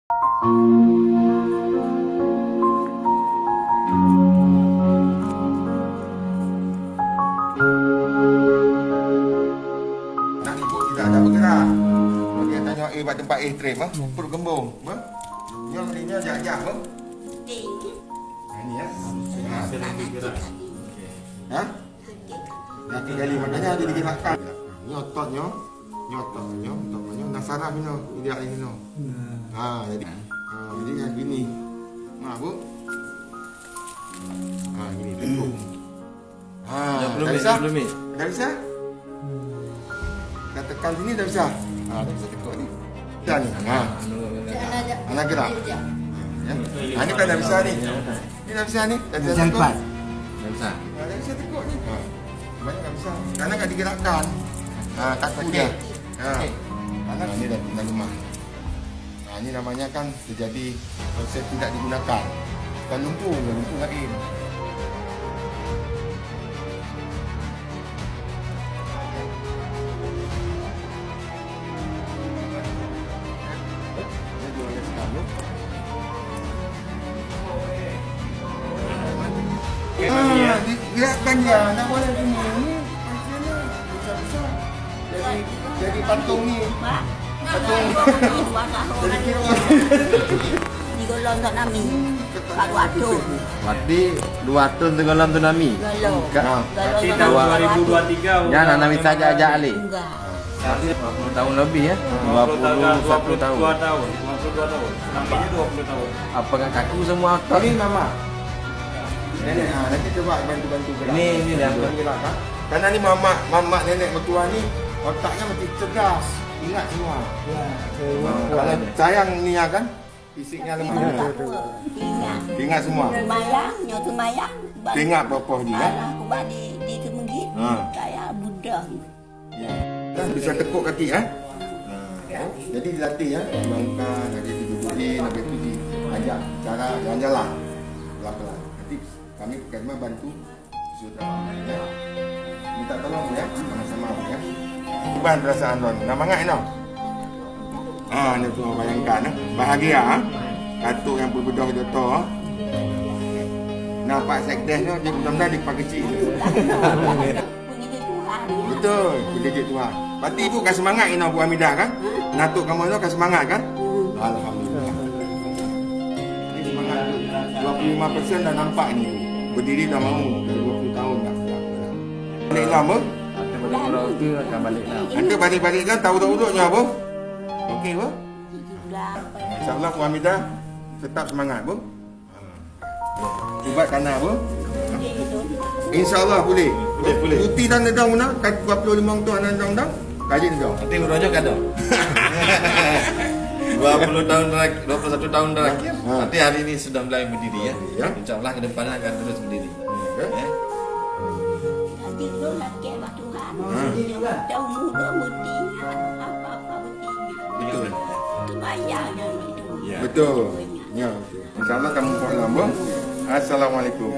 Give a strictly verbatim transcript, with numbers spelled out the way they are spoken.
Nak ikut tidak ada bergerak. Bagi tanyoe eh bak teumpat eh trem ah. Perut kembung, bah. Nyoe ni nyoe jak-jak, bah. Nah, ni ya. Ha? Nah, tiga kali makanya dia digerakkan. Nyoe otot nyoe. Nyoe otot nyoe, otot nyoe. Nah, saraf nyoe. Dia ini nyoe. Ha, jadi. Ha, jadi yang gini. Ha, bu. Ha, gini. Tengok. Ha, dah bisa? Dah bisa? Dah tekan sini dah bisa. Ha, dah bisa tekuk ni. Dah ni. Ha. Anak gerak. Ya. Ha, ni kan dah bisa ni. Ni dah bisa ni. Dah bisa tekuk. Dah bisa. Ha, dah bisa tekuk ni. Ha. Banyak dah bisa. Karena kan digerakkan. Ha, kaku dia. Ha. Karena ni dah, dah lemah. Nah, ini namanya kan terjadi proses tidak digunakan. Bukan lumpuh, lumpuh lain. Ah, di, gerakkan dia. Tak boleh gini. Ini, macam ni. Bisa-bisa. Jadi, jadi patung ni. Patung. Jadi kira. Digolom tsunami. Baru atur. Berarti dua tahun tenggelam tsunami. Golom. Ka- Golom. Tapi tahun dua ribu dua tiga. Ya, nak Nabi saja ajak Ali. Enggak. Berarti dua puluh tahun lebih ya. Dua puluh tahun, dua puluh satu tahun. Dua puluh dua tahun. Dua puluh dua tahun. Nampaknya dua puluh tahun. Apa dengan kaku semua otot? Ini mama. Nenek, ha, nanti coba bantu-bantu gerak. Ini, ini dah. Bantu gerak, kan? Karena ni mamak, mamak nenek mertua ni otaknya masih cerdas, ingat semua. Ya, saya ingat. Ha, kalau sayang ni ya kan, fisiknya lemah. Ingat. Ingat semua. Semayang, nyoe semayang. Ingat poh-poh ni ya. Alah, aku bak di, di Temenggit. Ha. Saya budak. Ya. Kan bisa tekuk kaki, eh? Nah, ya. Jadi dilatih, ya. Dibangunkan, habis itu dudukin, habis itu diajak cara jalan-jalan. Pelan-pelan. Nanti kami puskesmas bantu fisioterapis, ya. Minta tolong, ya. Sama-sama, ya. Ubah perasaan tuan. Dah mangat, no? Ah, ni tu bayangkan, eh. Bahagia, eh. Datuk yang berbedoh doktor, eh. Nampak sekdes tu, dia mudah-mudahan dia pakai kecil. Puji Tuhan. Betul, puji Tuhan. Berarti ibu ka semangat inoe Bu Hamidah kan? Datuk kamoe inoe ka semangat kan? Hmm. Alhamdulillah. Ini semangat tu. Dua puluh lima persen dah nampak ni. Berdiri dah mau. Dah dua puluh tahun dah. Balik lah, Bu. Nanti balik-balik kan tahu tak uduknya, Bu? Okey, Bu? InsyaAllah, Bu Hamidah tetap semangat, Bu. Ubat kana, Bu? InsyaAllah pulih. Pulih, pulih. Cuti dan undang-undang, kat dua puluh lima tu anak undang-undang, rajin dong. Nanti merujuk kan dong? Dua puluh tahun terakhir, dua puluh satu tahun terakhir, ha, nanti hari ini sudah mulai berdiri, ya. Ya. InsyaAllah ke depan akan terus berdiri. Ya. Ya. Nanti tu lagi bak Tuhan. Ha. Dia tahu muda mesti ingat, apa-apa mesti ingat. Betul. Itu bayar yang itu. Ya. Betul. Ya, betul. InsyaAllah kamu pulang, Bu. Assalamualaikum.